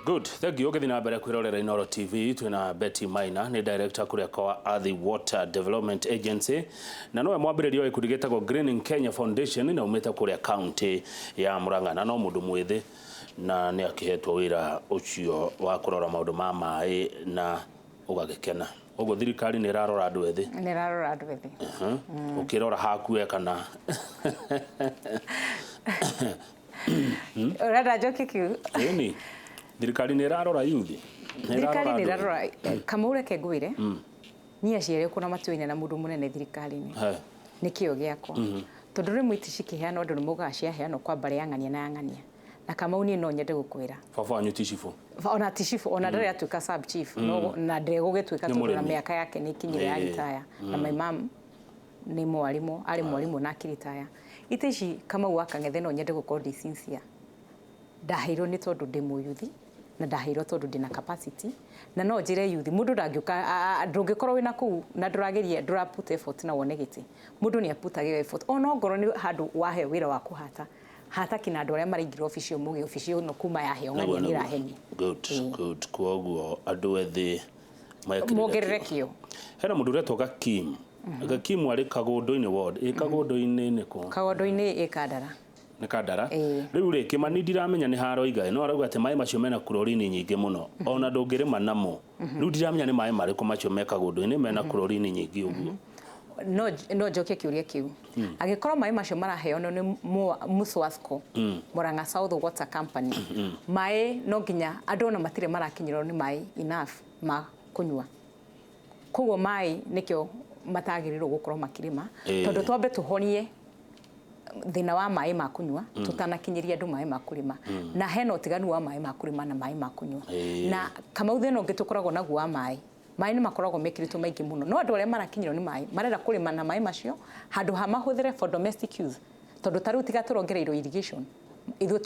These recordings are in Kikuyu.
Good, thank you. Ũgĩthiĩ na mbere kwĩrorera Inooro TV, twĩna Betty Maina, nĩ director kũrĩa kwa Athi Water Development Agency, na nowe mwambĩrĩria wa gĩkundi gĩtagwo Greening Kenya Foundation, na umĩte kũrĩa county ya Murang'a, na no mũndũ mwĩthĩ, na nĩ akĩhetwo wĩra ũcio wa kũrora maũndũ ma maĩ na ũgagĩkena. Ũguo thirikari nĩ ĩrarora andũ ethĩ. Nĩ ĩrarora andũ ethĩ. Ũkĩrora haku we kana Ũrenda njokie kiu? Ĩni, thirikari nĩ ĩrarora yuthi. Thirikari nĩ ĩrarora. Kamau, reke ngwĩre, niĩ aciari akwa na matiũaine na mũndũ mũnene thirikari-inĩ. Nĩ kĩo gĩakwa, tondũ rĩmwe iti cikĩheanwo andũ nĩ maugaga ciaheanwo kwa mbarĩ ya ng'ania na ya ng'ania, na Kamau, niĩ no nyende gũkwĩra, Baba wanyu ti cibũ? Ona ti cibũ, ona ndarĩ atuĩka sub chief, no na ndegũgĩtuĩka, Nĩ tondũ na mũrĩmi. mĩaka yake nĩ ikinyire ya ritaya, na my mom nĩ mwarimũ, arĩ mwarimũ na akĩritaya. Itĩ ici, Kamau wa Kang'ethe, no nyende gũkorwo ndĩ sincere, ndaheirwo nĩ tondũ ndĩ mũyuthi, na ndaheirwo tondũ ndĩna capacity, na no njĩre yuthi, mũndũ ndangĩũka, ndũngĩkorwo wĩna kũu na ndũrageria, ndũra put effort na wone gĩtĩ. Mũndũ nĩ aputaga effort, ona ongorwo nĩ handũ waheo wĩra wa kũhata hata, kina andũ arĩa maraingĩra obici ũmũgĩ, obici ĩno kuma yaheo ng'ania nĩ ĩrahenia. Good, good. Koguo andũ ethĩ mekĩrĩre mongerere kĩo. Hena mũndũ ũretwo Gakim. Gakim arĩ Kagondo-inĩ ward. Ĩ Kagondo-inĩ nĩ kũ? Kagondo-inĩ ĩ Kandara. Nĩ Kandara. Ĩĩ. Rĩu rĩ, Kĩmani, ndiramenya nĩ haroiga, no arauga atĩ maĩ macio mena chlorine nyingĩ mũno, ona ndũngĩrĩma namo. Rĩu ndiramenya nĩ maĩ marĩkũ macio me Kagondo-inĩ mena chlorine nyingĩ ũguo. No njokie kĩũria kĩu. Angĩkorwo maĩ macio maraheanwo nĩ Muswasco, Murang'a South Water Company, maĩ no nginya andũ ona matirĩ marakinyĩrwo nĩ maĩ enough ma kũnyua. Koguo maĩ nĩkĩo matagĩrĩirwo gũkorwo makĩrĩma, tondũ twambe tũhonie thĩna wa maĩ ma kũnyua tũtanakinyĩria andũ maĩ ma kũrĩma. Na hena ũtiganu wa maĩ ma kũrĩma na maĩ ma kũnyua. Na Kamau, thĩna ũngĩ tũkoragwo naguo wa maĩ, maĩ nĩ makoragwo mekĩrĩtwo maingĩ mũno, no andũ arĩa marakinyĩrwo nĩ maĩ marenda kũrĩma na maĩ macio handũ ha mahũthĩre for domestic use, tondũ ta rĩu tiga tũrongereirwo irrigation, ithuĩ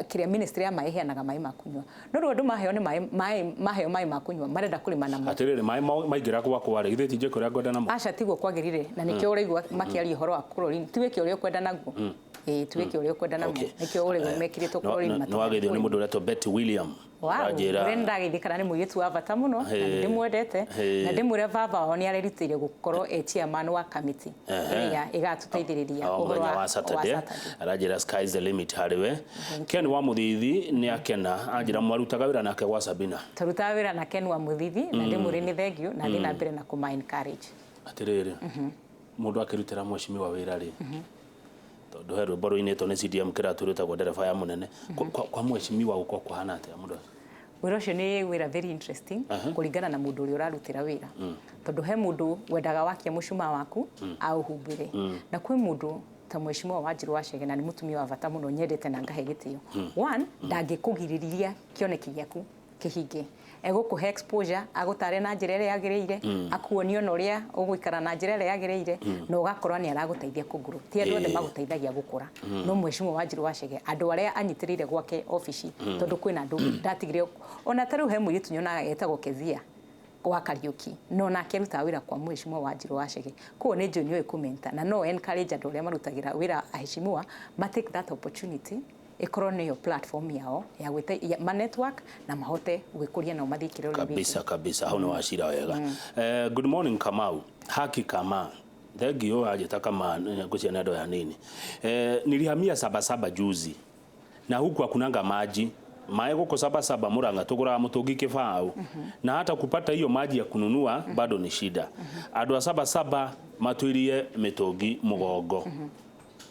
kĩrĩa ministry ya maĩ ĩheanaga maĩ ma kũnyua, no rĩu andũ maheo nĩ maĩ maĩ maheo maĩ ma kũnyua marenda kũrĩma namo. Atĩrĩrĩ, maĩ maingĩra gwakwa rĩ, githĩ ti njĩke ũrĩa ngwenda namo? Aca, tiguo kwagĩrĩire, na nĩkĩo ũraigua makĩaria ũhoro wa chlorine. Ti wĩke ũrĩa ũkwenda naguo. Ĩĩ, ti wĩke ũrĩa ũkwenda namo. Nĩkĩo ũraigua mekĩrĩtwo chlorine. Nĩ wageithio nĩ mũndũ ũretwo Betty William. Wow, Aranjĩra ũrĩa nĩndageithĩka, nĩ mũirĩtu wa bata mũno na nĩ ndĩmwendete, na ndĩmwĩre baba wao nĩ arerutĩire gũkorwo e chairman wa committee ĩrĩa ĩgatũteithĩrĩria o ũhoro mũthenya wa wa Saturday. Saturday. Aranjĩra sky is the limit harĩ we. Ken wa Mũthithi nĩ akena, anjĩra mwarutaga wĩra nake gwa Sabina. Tũrutaga wĩra na Ken wa Mũthithi, na ndĩmwĩre nĩ thank you, na thiĩ na mbere na kũma encourage. Atĩrĩrĩ, mũndũ akĩrutĩra mheshimiwa wĩra rĩ, tondũ he rwĩmbo rũinĩtwo nĩ CDM Kĩratu rwĩtagwo Ndereba ya Mũnene, kwa mheshimiwa gũkorwo kũhana atĩa mũndũ? Wĩra ũcio nĩ wĩra very interesting, kũringana na mũndũ ũrĩa ũrarutĩra wĩra, tondũ he mũndũ wendaga wakia mũcumaa waku aũhumbĩre, na kwĩ mũndũ ta Mheshimiwa Wanjirũ wa Chege, na nĩ mũtumia wa bata mũno nyendete na ngahe gĩtĩo. One, ndangĩkũgirĩrĩria kĩoneki gĩaku kĩhinge. Egũkũhe exposure, agũtare na njĩra ĩrĩa yagĩrĩire, akuonie ona ũrĩa ũgũikara na njĩra ĩrĩa yagĩrĩire, na ũgakora nĩ aragũteithia kũ-grow. Ti andũ othe magũteithagia gũkũra, no Mheshimiwa Wanjirũ wa Chege, andũ arĩa anyitĩrĩire gwake obici, tondũ kwĩna andũ ndatigire, ona ta rĩu he mũirĩtu nyonaga etagwo Kezia wa Kariũki, no nake arutaga wĩra kwa Mheshimiwa Wanjirũ wa Chege. Koguo nĩ njũĩ nĩ ũĩ kũ-mentor, na no encourage andũ arĩa marutagĩra wĩra aheshimiwa ma take that opportunity, ĩkorwo nĩyo platform yao ya gwĩte ma network na mahote gwĩkũria nao mathiĩ kĩrĩro gĩkĩ. Kabisa kabisa, hau nĩ wacira wega. Good morning Kamau, haki kama thank you. Anjĩta kama ngũcia nĩ andũ aya nini. Nilihamia Sabasaba juzi na huku hakunanga maji. Maĩ gũkũ Sabasaba Murang'a tũgũraga mũtũngi kĩbaũ, na hata kupata hiyo maji ya kununua bado ni shida. Andũ a Sabasaba matũirie mĩtũngi mũgongo.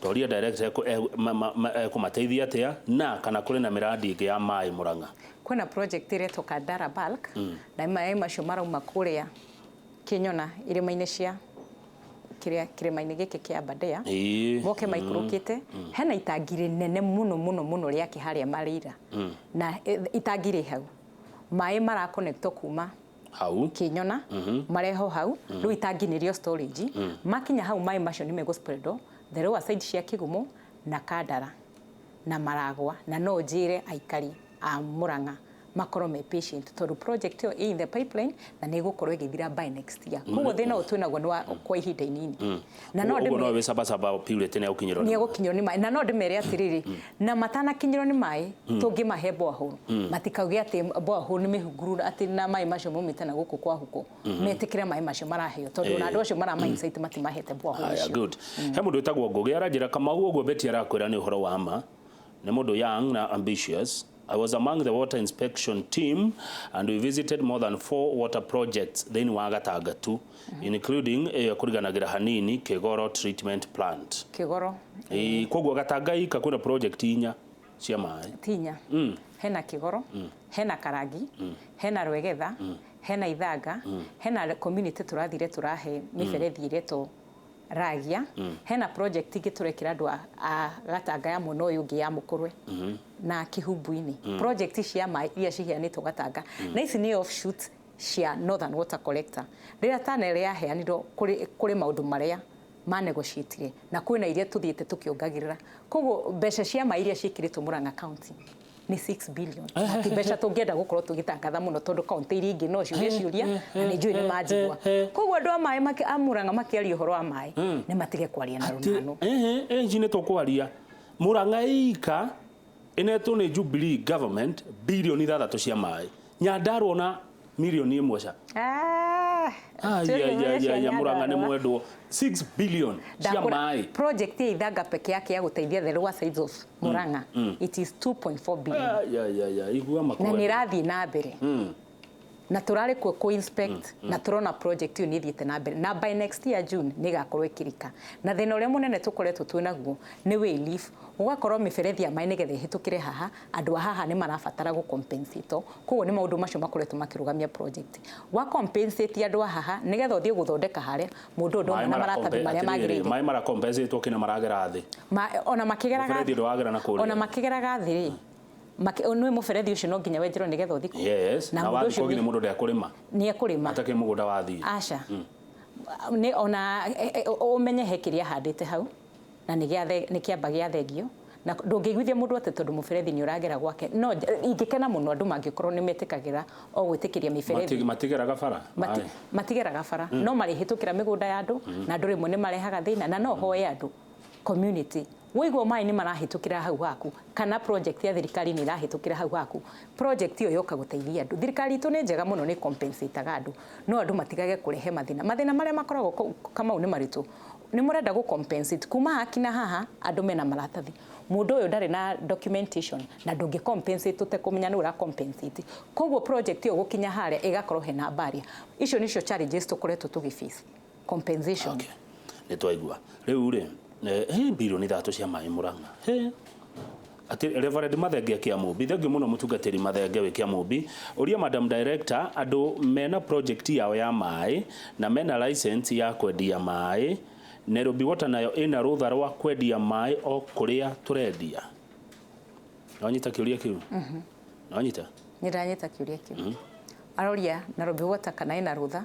Toria director ekũmateithia atĩa, na kana kũrĩ na mĩradi ĩngĩ ya maĩ Murang'a? Kwĩna project ĩretwo Kandara Bulk, na maĩ macio marauma kũrĩa Kĩnyona, irĩma-inĩ cia kĩrĩa kĩrĩma-inĩ gĩkĩ kĩa Aberdare, moke maikũrũkĩte. Hena itangi rĩnene mũno mũno mũno rĩake harĩa Marĩira, na itangi rĩ hau, maĩ marakonectwo kuma hau Kĩnyona mareho hau. Rĩu itangi nĩrĩo storage. Makinya hau, maĩ macio nĩ megũ spread the lower side cia Kĩgumo na Kandara na Maragwa, na no njĩre aikari a Murang'a Makorwo me patient tondũ project ĩyo ĩ in the pipeline na nĩ ĩgũkorwo ĩgĩthira by next year. Koguo thĩna ũyũ twĩnaguo nĩ wa kwa ihinda inini na no Ũguo no ndĩmere wĩ Sabasaba Purity nĩ egũkinyĩrwo nĩ nĩ maĩ. egũkinyĩrwo nĩ maĩ, na no ndĩmere atĩrĩrĩ, na matanakinyĩrwo nĩ maĩ tũngĩmahe borehole, matikauge atĩ borehole nĩ mĩhunguru, atĩ na maĩ macio maumĩte na gũkũ kwa huko. Metĩkĩre maĩ macio maraheo, tondũ ona andũ acio marama insight matimahete borehole Haya, icio. good. He mũndũ wĩtagwo Ngũgĩ aranjĩra, Kamau, ũguo Betty arakwĩra nĩ ũhoro wa ma. Nĩ mũndũ young na ambitious. I was among the water inspection team and we visited more than four water projects thĩinĩ wa Gatanga tu, including ĩyo kũriganagĩra hanini, Kĩgoro treatment plant. Kĩgoro. Ĩĩ, koguo Gatanga ika kwĩna project inya cia maĩ. Tinya hena Kĩgoro, hena Karangi, hena Rwegetha, hena Ithanga, hena community tũrathire tũrahe mĩberethi ĩretwo Ragia, hena project ingĩ tũrekĩra andũ a Gatanga ya mwena ũyũ ũngĩ ya Mũkũrwe na Kĩhumbu-inĩ, project cia maĩ iria ciheanĩtwo Gatanga, na ici nĩ offshoot cia Northern Water Collector. Rĩrĩa tunnel yaheanirwo, kũrĩ maũndũ marĩa manegotiatire na kwĩna iria tũthiĩte tũkĩongagĩrĩra. Koguo mbeca cia maĩ iria ciĩkĩrĩtwo Murang'a County nĩ 6 billion, na ti mbeca tũngĩenda gũkorwo tũgĩtangatha mũno, tondũ kaunti iria ingĩ no ciũrie ciũria na nĩ njũĩ nĩ manjigua. Koguo andũ a maĩ a Murang'a makĩaria ũhoro wa maĩ nĩ matige kwaria na rũnano. Ehe, ici nĩ tũkwaria Murang'a ika ĩnetwo nĩ Jubilee government 6 bilioni cia maĩ, Nyandarua na 1 mirioni ca. Ah, tũrĩ cia Ai, Murang'a nĩ Nyandarua. mwendwo, 6 billion cia maĩ. Project ya Ithanga peke yake ya gũteithia the lower sides of Murang'a, it is 2.4 billion. Ai, ai, ai, ai, igua Na nĩ makwendwo. ĩrathiĩ na mbere na tũrarĩ kuo kũ inspect na tũrona project ĩyo nĩ ĩthiĩte na mbere, na by next year June nĩ ĩgakorwo ĩkĩrika. Na thĩna ũrĩa mũnene tũkoretwo twĩ naguo nĩ way leaf, gũgakorwo mĩberethi ya maĩ nĩgetha ĩhĩtũkĩre haha, andũ a haha nĩ marabatara gũ compensate. Koguo nĩ maũndũ macio makoretwo makĩrũgamia project wa compensate andũ a haha nĩgetha ũthiĩ gũthondeka harĩa mũndũ ũyũ ndona na maratathi marĩa magĩrĩire. Maĩ marakompensatwo kĩna maragera thĩ. Ona makĩgeraga Mũberethi ndũragera na kũrĩa. Ona makĩgeraga thĩ rĩ, nĩ mũberethi ũcio no nginya wenjerwo nĩgetha ũthiĩ kũu. Yes, na na mũndũ wathiĩ ũcio kũu nginya mũndũ ndekũrĩma. Nĩ ekũrĩma. Atakĩrĩ mũgũnda wathiĩ. Aca, nĩ ona ũmenye he kĩrĩa ahandĩte hau na nĩ kĩamba gĩa thengio, na ndũngĩiguithia mũndũ atĩ tondũ mũberethi nĩ ũragera gwake. No ingĩkena mũno andũ mangĩkorwo nĩ metĩkagĩra o gwĩtĩkĩria mĩberethi. Matigeraga bara. Maĩ. Matigeraga bara, no marĩhĩtũkĩra mĩgũnda ya andũ, na andũ rĩmwe nĩ marehaga thĩna. Na no hoe andũ community, waigua maĩ nĩ marahĩtũkĩra hau haku kana project ya thirikari nĩ ĩrahĩtũkĩra hau haku, project ĩyo yoka gũteithia andũ. Thirikari itũ nĩ njega mũno, nĩ compensataga andũ, no andũ matigage kũrehe mathĩna. Mathĩna marĩa makoragwo Kamau nĩ maritũ. Nĩ mũrenda gũ compensate kuma haha kinya haha, andũ mena maratathi, mũndũ ũyũ ndarĩ na documentation, na ndũngĩ compensate ũtekũmenya nĩ ũra compensate. Koguo project ĩyo gũkinya harĩa ĩgakorwo hena barrier. Icio nĩcio challenges tũkoretwo tũgĩ face, compensation. Okay. Nĩ twaigua. Rĩu rĩ, 6 bilioni cia maĩ Murang'a. He. Atĩ Reverend Mathenge Kĩamũmbi, thengiũ mũno mũtungatĩri Mathenge wĩ Kĩamũmbi, ũria Madam Director, andũ mena project yao ya maĩ na mena license ya kwendia maĩ, Nairobi Water nayo ĩna rũtha rwa kwendia maĩ o kũrĩa tũrendia. Nĩwanyita kĩũria kĩu? Nĩwanyita? Nĩ ndanyita kĩũria kĩu. Aroria Nairobi Water kana ĩna rũtha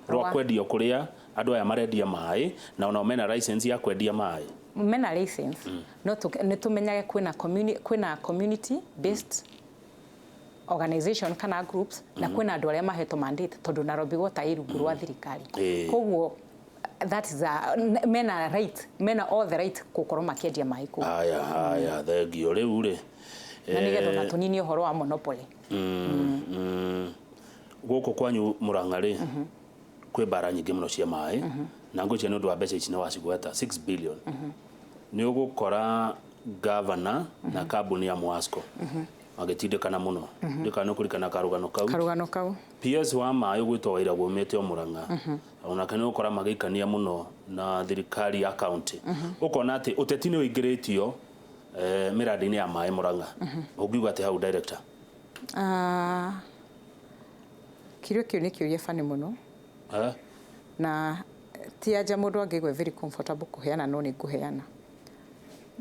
Rwa kwendio kũrĩa andũ aya marendia maĩ, na onao mena license ya kwendia maĩ. Mena license, no nĩ tũmenyage kwĩna community based organization kana groups, na kwĩna andũ arĩa mahetwo mandate, tondũ Nairobi Water ĩ rungu rwa thirikari. Koguo that is a, mena right, mena all the right gũkorwo makĩendia maĩ kũu. Haya, haya, thengio. Rĩu rĩ, Na nĩgetha ona tũninie ũhoro wa monopoly. Gũkũ kwanyu Murang'a rĩ, kwĩ mbara nyingĩ mũno cia maĩ, na ngwĩciria nĩ ũndũ wa mbeca ici nĩ wacigweta, 6 billion, nĩ ũgũkora gavana na kambuni ya Mwasco magĩtindĩkana mũno. Ndĩkana nĩ ũkũririkana karũgano kau? Karũgano kau. PS wa maĩ ũgwĩtwo Waira umĩte o Murang'a, onake nĩ ũgũkora magĩikania mũno na thirikari ya county. Ũkona atĩ ũteti nĩ ũingĩrĩtio mĩrandi-inĩ ya maĩ Murang'a. Ũngiuga atĩ hau, director? Ah, kĩũria kĩu nĩ kĩũria bani mũno. Eh? Na ti anja mũndũ angĩigua very comfortable kũheana, no nĩ ngũheana.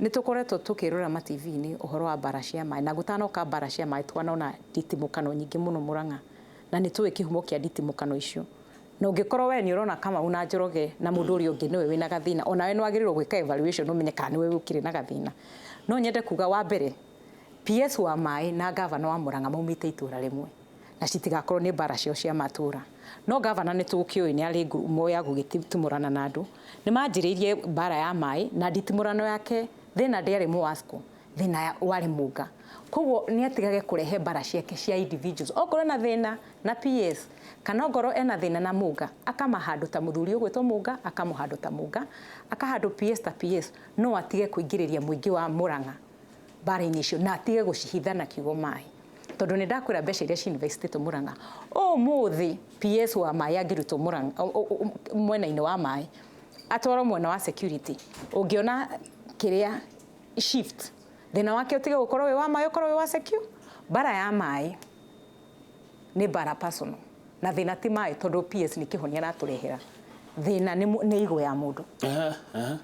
Nĩ tũkoretwo tũkĩrora ma TV-inĩ ũhoro wa mbara cia maĩ, na gũtanoka mbara cia maĩ twanona nditimũkano nyingĩ mũno Murang'a, na nĩ tũĩ kĩhumo kĩa nditimũkano icio. Na ũngĩkorwo we nĩ ũrona Kamau na Njoroge na mũndũ ũrĩa ũngĩ nĩwe wĩna gathĩna, onawe nĩ wagĩrĩirwo gwĩka evaluation ũmenye kana nĩwe ũkĩrĩ na gathĩna. No nyende kuga wa mbere, PS wa maĩ na gavana wa Murang'a maumĩte itũra rĩmwe na citigakorwo nĩ mbara ciao cia matũra. No gavana nĩ tũkĩũĩ nĩ arĩ ngumo ya gũgĩtimũrana na andũ. Nĩ manjĩrĩirie mbara ya maĩ na nditimũrano yake thĩna ndĩarĩ Muwasco, thĩna warĩ Mũnga. Koguo nĩ atigage kũrehe mbara ciake cia individuals. Okorwo ena thĩna na PS kana ongorwo ena thĩna na Mũnga, akama handũ ta mũthuri ũgwĩtwo Mũnga, akamũhandũ ta Mũnga, akahandũ PS ta PS, no atige kũingĩrĩria mũingĩ wa Murang'a mbara-inĩ icio na atige gũcihitha na kiugo maĩ. Tondũ nĩ ndakwĩra mbeca iria cinvestĩtwo Murang'a. Ũmũthĩ PS wa maĩ angĩrutwo Murang'a mwena-inĩ wa maĩ atwarwo mwena wa security, ũngĩona kĩrĩa shift thĩna wake ũtige gũkorwo wĩ wa maĩ ũkorwo wĩ wa secure. Mbara ya maĩ nĩ mbara personal na thĩna ti maĩ tondũ PS nĩ kĩhonia aratũrehera. Thĩna nĩ igo ya mũndũ.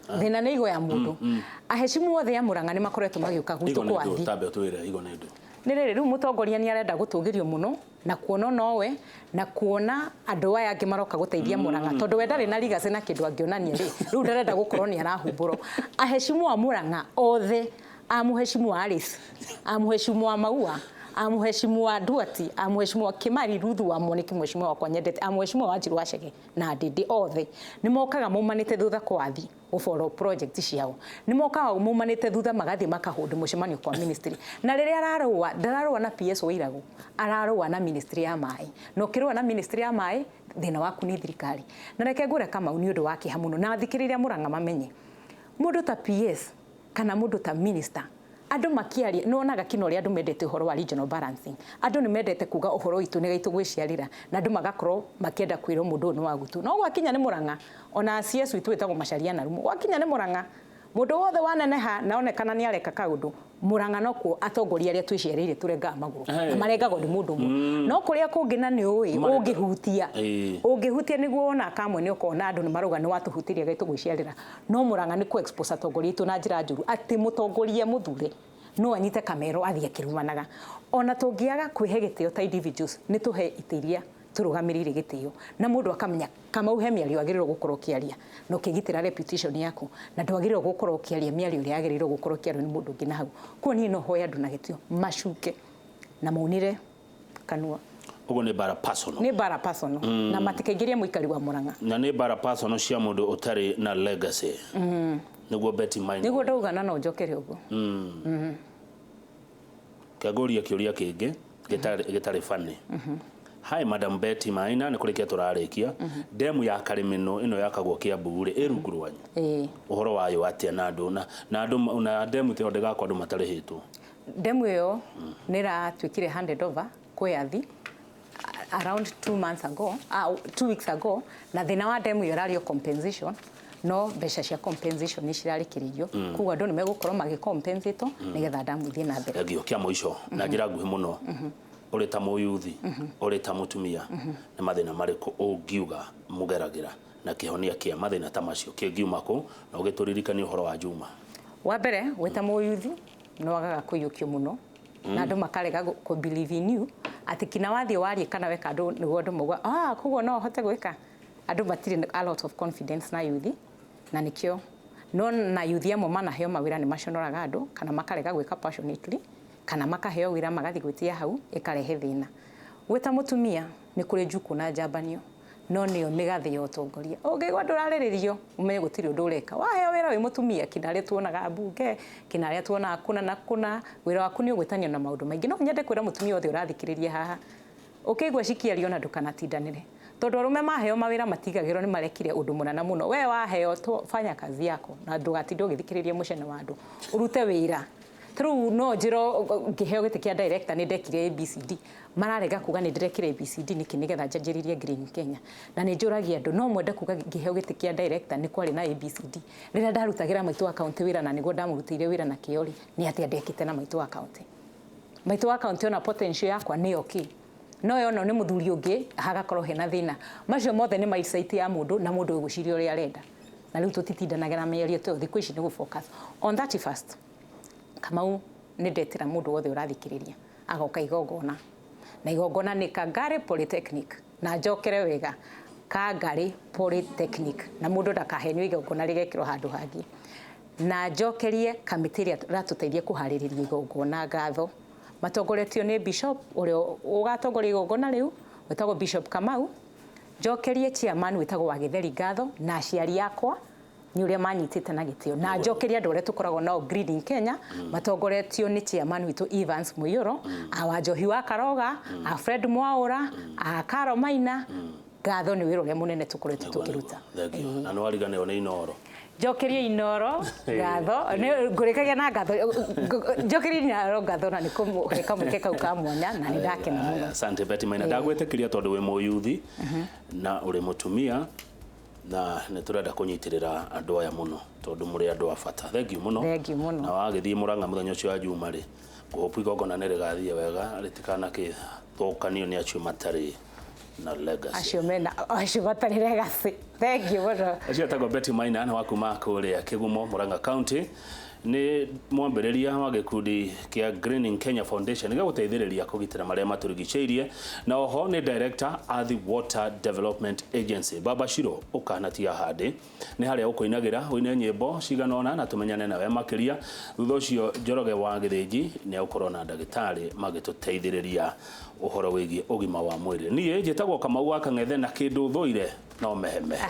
Thĩna nĩ igo ya mũndũ. Aheshimu othe a Murang'a nĩ makoretwo magĩũka gwitũ kwa thi. Tambe ũtwĩre igo nĩ ndũ. Nĩ rĩrĩ rĩu mũtongoria nĩ arenda gũtũgĩrio mũno na kuona nowe na kuona andũ aya angĩ maroka gũteithia Murang'a tondũ we ndarĩ na legacy na kĩndũ angĩonania rĩ, rĩu ndarenda gũkorwo nĩ arahumbũrwo. Aheshimu a Murang'a othe, a mũheshimu wa Alice, a mũheshimu wa Maua, a mũheshimu wa Duati, a mũheshimu wa Kimari Ruthu wa Moniki, mũheshimu wakwa nyendete, a mũheshimu wa Wanjiru wa Chege na Ndindi othe nĩ mokaga maumanĩte thutha kwa thi gũfollow project ciao. Nĩ mokaga maumanĩte thutha magathiĩ makahũndũ mũcemanio kwa ministry. Na rĩrĩa ararũa, ndararũa na PS wa Irago, ararũa na ministry ya maĩ. Na ũkĩrũa na ministry ya maĩ, thĩna waku nĩ thirikari. Na reke ngwĩre Kamau nĩ ũndũ wa kĩeha mũno, na athikĩrĩria Murang'a mamenye. Mũndũ ta PS kana mũndũ ta minister, andũ makĩaria nĩ wonaga kino ũrĩa andũ mendete ũhoro wa regional balancing. Andũ nĩ mendete kuga ũhoro witũ nĩ gaitũ gwĩciarĩra, na andũ magakorwo makĩenda kwĩrwo mũndũ ũyũ nĩ wa gwitũ. No gwakinya nĩ Murang'a, ona CS witũ wĩtagwo Macharia Narumo, gwakinya nĩ Murang'a, mũndũ wothe waneneha na onekana nĩ areka kaũndũ, Murang'a nokuo atongoria arĩa twĩciarĩire tũrengaga magũrũ. Na marengagwo nĩ mũndũ ũmwe. No kũrĩa kũngĩ na nĩ ũĩ, ũngĩhutia. Ũngĩhutia nĩguo wona kamwe nĩ ũkona andũ nĩ marauga nĩ watũhutirie gaitũ gwĩciarĩra. No Murang'a nĩ kũ expose atongoria aitũ na njĩra njũru atĩ mũtongoria mũthure no anyite kamero athiĩ akĩrumanaga. Ona tũngĩaga kwĩhe gĩtĩo ta individuals, nĩ tũhe itĩ iria tũrũgamĩrĩire gĩtĩo. Na mũndũ akamenya Kamau he mĩario agĩrĩirwo gũkorwo ũkĩaria na ũkĩgitĩra reputation yaku, na ndwagĩrĩirwo gũkorwo ũkĩaria mĩario ĩrĩa yagĩrĩirwo gũkorwo ĩkĩario nĩ mũndũ ũngĩ na hau. Koguo niĩ no hoe andũ na gĩtĩo macuke na maunire kanua. Ũguo nĩ bara personal. Nĩ bara personal. Na matikaingĩrie mũikari wa Murang'a. Na nĩ bara personal cia mũndũ ũtarĩ na legacy. Nĩguo Betty Maina. Nĩguo ndauga na no njokere ũguo. Kĩangũria kĩũria kĩngĩ gĩtarĩ funny. Hi Madam Betty Maina, nĩ kũrĩkia tũrarĩkia. Demu ya Karimino ĩno yakagwo Kiambu rĩ, ĩ rungu rwanyu. Ũhoro wayo atĩa na andũ na andũ na demu ĩyo ndĩgakwo andũ matarĩhĩtwo. Demu ĩyo nĩ ĩratuĩkire handed over kwĩ athi around 2 months ago, 2 weeks ago, na thĩna wa demu ĩyo ĩrarĩ o compensation, no mbeca cia compensation nĩ cirarĩkĩrĩirio. Koguo andũ nĩ megũkorwo magĩcompensatwo nĩgetha damu ithiĩ na mbere. Thengio kĩa mũico na njĩra nguhĩ mũno. Ũrĩ ta mũyuthi, ũrĩ ta mũtumia, nĩ mathĩna marĩkũ ũngiuga mũgeragĩra na kĩhonia kĩa mathĩna ta macio kĩngiuma kũ, na ũgĩtũririkanie ũhoro wa Juma? Wa mbere, wĩ ta mũyuthi nĩ wagaga kũiyũkio mũno na andũ makarega kũ believe in you atĩ kina wathiĩ warie kana weka andũ nĩguo andũ mauga, koguo no ũhote gwĩka. Andũ matirĩ a lot of confidence na yuthi, na nĩkĩo no na yuthi amwe manaheo mawĩra nĩ maconoraga andũ kana makarega gwĩka passionately kana makaheo wĩra magathiĩ gwĩtia hau ĩkarehe thĩna. Gwĩ ta mũtumia nĩ kũrĩ njukũ na njambanio, no nĩyo mĩgathĩ ya ũtongoria. Ũngĩigua ndũrarĩrĩrio ũmenye gũtirĩ ũndũ ũreka. Waheo wĩra wĩ mũtumia, kina arĩa tuonaga mbunge, kina arĩa tuonaga kũna na kũna, wĩra waku nĩ ũgwĩtanio na maũndũ maingĩ. No nyende kwĩra mũtumia wothe ũrathikĩrĩria haha, ũkĩigua cikĩario na ndũkanatindanĩre. Tondũ arũme maheo mawĩra matigagĩrwo nĩ marekire ũndũ mũnene mũno. We waheo fanya kazi yako na ndũgatinde ũgĩthikĩrĩria mũcene wa andũ. Ũrute wĩra. True, no njĩro ngĩheo gĩtĩ kĩa director nĩ ndekire ABCD. Mararega kuga nĩ ndĩrekire ABCD nĩkĩ nĩgetha njanjĩrĩrie Green Kenya. Na nĩ njũragia andũ, no mwende kuga ngĩheo gĩtĩ kĩa director nĩ kwarĩ na ABCD. Rĩrĩa ndarutagĩra maitũ wa county wĩra na nĩguo ndamũrutĩire wĩra na kĩo rĩ, nĩ atĩa ndekĩte na maitũ wa county. Maitũ wa county ona potential yakwa nĩyo kĩ. No yono nĩ mũthuri ũngĩ hagakorwo hena thĩna. Macio mothe nĩ mindset ya mũndũ na mũndũ ũgwĩciria ũrĩa arenda. Na rĩu tũtitindanagĩra na mĩario ta ĩyo, thikũ ici nĩ gũ-focus. On 31st, Kamau nĩ ndetĩra mũndũ wothe ũrathikĩrĩria agoka igongona. Na igongona nĩ Kangari Polytechnic. Na njokere wega, Kangari Polytechnic. Na mũndũ ndakahenio igongona rĩgekĩrwo handũ hangĩ. Na njokerie kamĩtĩ ĩrĩa ĩratũteithia kũharĩrĩria igongona ngatho, matongoretio nĩ bishop ũrĩa ũgatongoria igongona rĩu wĩtagwo Bishop Kamau. Njokerie chairman wĩtagwo Wagĩtheri ngatho, na aciari akwa nĩ ũrĩa manyitĩte na gĩtĩo, na njokerie andũ arĩa tũkoragwo nao Greening Kenya, matongoretio nĩ chairman witũ Evans Mũiyũro, a Wanjohi wa Karoga, a Fred Mwaũra, a Karo Maina ngatho nĩ wĩra ũrĩa mũnene tũkoretwo tũkĩruta. Thank you. Na nĩ wariganĩrwo nĩ Inoro. Njokerie Inoro ngatho, ngũrĩkagia na ngatho. Njokerie Inoro ngatho na nĩ kũmũhe kamweke kau ka mwanya, na nĩ ndakena mũno. Asante, Betty Maina. Ndagwĩtĩkĩria tondũ wĩ mũyuthi na ũrĩ mũtumia, na nĩ tũrenda kũnyitĩrĩra andũ aya mũno tondũ mũrĩ andũ a bata. Thank you mũno. Thank you mũno. Na wagĩthiĩ Mũrang'a mũthenya ũcio wa Juma rĩ, ngũhope igongona nĩ rĩgathiĩ wega, rĩtikanakĩthũkanio nĩ acio matarĩ na legacy. Acio mena, acio matarĩ legacy. Thank you mũno. Acio etagwo Betty Maina, nĩ wa kuma kũrĩa Kĩgumo, Murang'a County, nĩ mwambĩrĩria wa gĩkundi kĩa Greening Kenya Foundation gĩa gũteithĩrĩria kũgitĩra marĩa matũrigicĩirie, na oho nĩ director a the Water Development Agency. Baba Shiro ũkanatia handĩ nĩ harĩa ũkũinagĩra, ũine nyĩmbo cigana ũna na tũmenyane nawe makĩria. Thutha ũcio Njoroge wa Gĩthĩnji nĩ egũkorwo na ndagĩtarĩ magĩtũteithĩrĩria ũhoro wĩgiĩ ũgima wa mwĩrĩ. Niĩ njĩtagwo Kamau wa Kang'ethe, na kĩndũ thũire no mehemehe.